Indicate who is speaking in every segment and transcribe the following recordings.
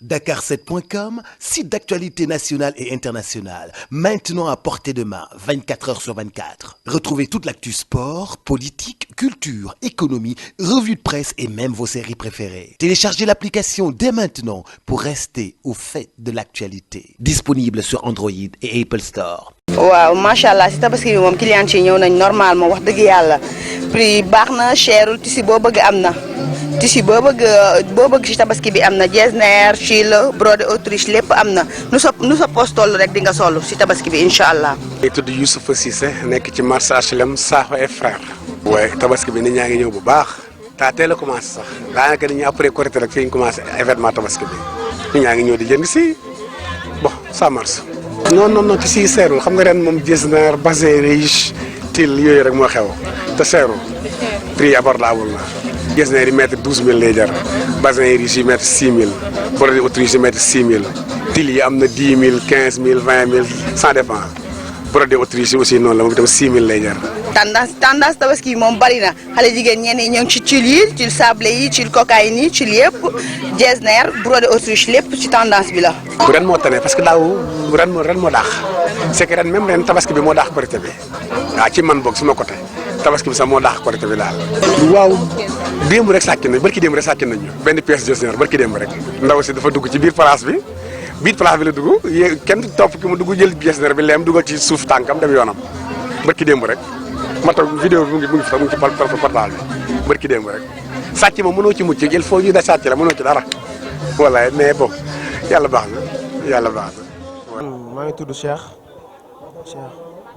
Speaker 1: Dakar7.com, site d'actualité nationale et internationale, maintenant à portée de main, 24 heures sur 24. Retrouvez toute l'actu sport, politique, culture, économie, revues de presse et même vos séries préférées. Téléchargez l'application dès maintenant pour rester au fait de l'actualité. Disponible sur Android et Apple Store.
Speaker 2: waaw macha allah si tabaski bi moom client yi ñëw nañ normalement wax dëgg yàlla prix baax na cherul tissu boo bëgg am na tissu boo bëgg si tabaski bi am na jesner chil brodé autriche lépp am na nu sa poste toll rek di nga sol si tabaski bi incha allah.
Speaker 3: maa ngi tudd Youssoupha Cissé nekk ci marché HLM Sakho et frère. waaye tabaski bi nit ñaa ngi ñëw bu baax. taa teel a commencé sax daanaka nit ñi après Korité rek fi ñu commencé événement tabaski bi nit ñaa ngi ñëw di jënd si bon ça marche. non ci si seerul xam nga ren moom jesner basé riche til yooyu rek moo xew te seerul prix abordable la jesner yi mètre 12000 lay jar bassin yi riche yi mètre 6000 brodé autriche yi mètre 6000 til yi am na 10000 15000 20000 ça dépend brodé autriche yi aussi noonu la moom itam 6000 lay jar.
Speaker 2: tendance tabaski yi moom bari na xale jigéen ñenn ñi ñoo ngi ci cil yi cil sablé yi cil cocaïne yi cil yëpp jesner brodé autriche lépp ci tendance bi la.
Speaker 3: bu ren moo tane parce que daaw ren moo daax c'est que ren même ren tabaski bi moo daax Korité bi waaw ci man boog suma côté tabaski bi sax moo daax Korité bi daal. waaw démb rek sàcc nañ barki démb rek sàcc nañu benn pièce jesner barki démb rek ndaw si dafa dugg ci biir place bi la dugg kenn topp ki mu dugg jël jesner bi leem dugal ci suuf tànkam dem yoonam barki démb rek. ma toog vidéo bi mu ngi ci portable bi barki démb rek sàcc ma mënoo ci mucc il faut ñu da sàcc la mënoo ci dara wallaay mais bon yàlla baax na.
Speaker 4: maa ngi tudd Cheikh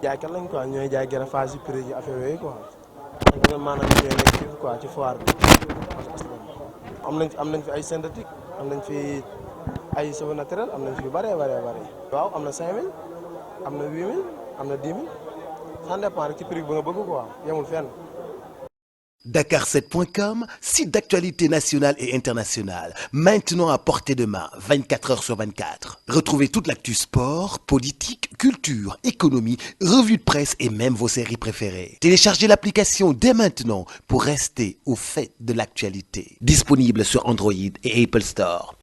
Speaker 4: jaaykat lañ quoi ñooy jaay greffage yi prix yi affaire yooyu quoi ak maanaam ñooy nekk fii quoi ci foire bi am nañ fi ay synthétique am nañ fi ay cheveux naturel am nañ fi yu bëree waaw am na 5000 am na 8000 am na 10 000 ça dépend rek ci prix bi nga bëgg quoi yemul fenn.
Speaker 1: Dakar7.com, site d'actualité nationale et internationale, maintenant à portée de main, 24 heures sur 24. Retrouvez toute l'actu sport, politique, culture, économie, revues de presse et même vos séries préférées. Téléchargez l'application dès maintenant pour rester au fait de l'actualité. Disponible sur Android et Apple Store.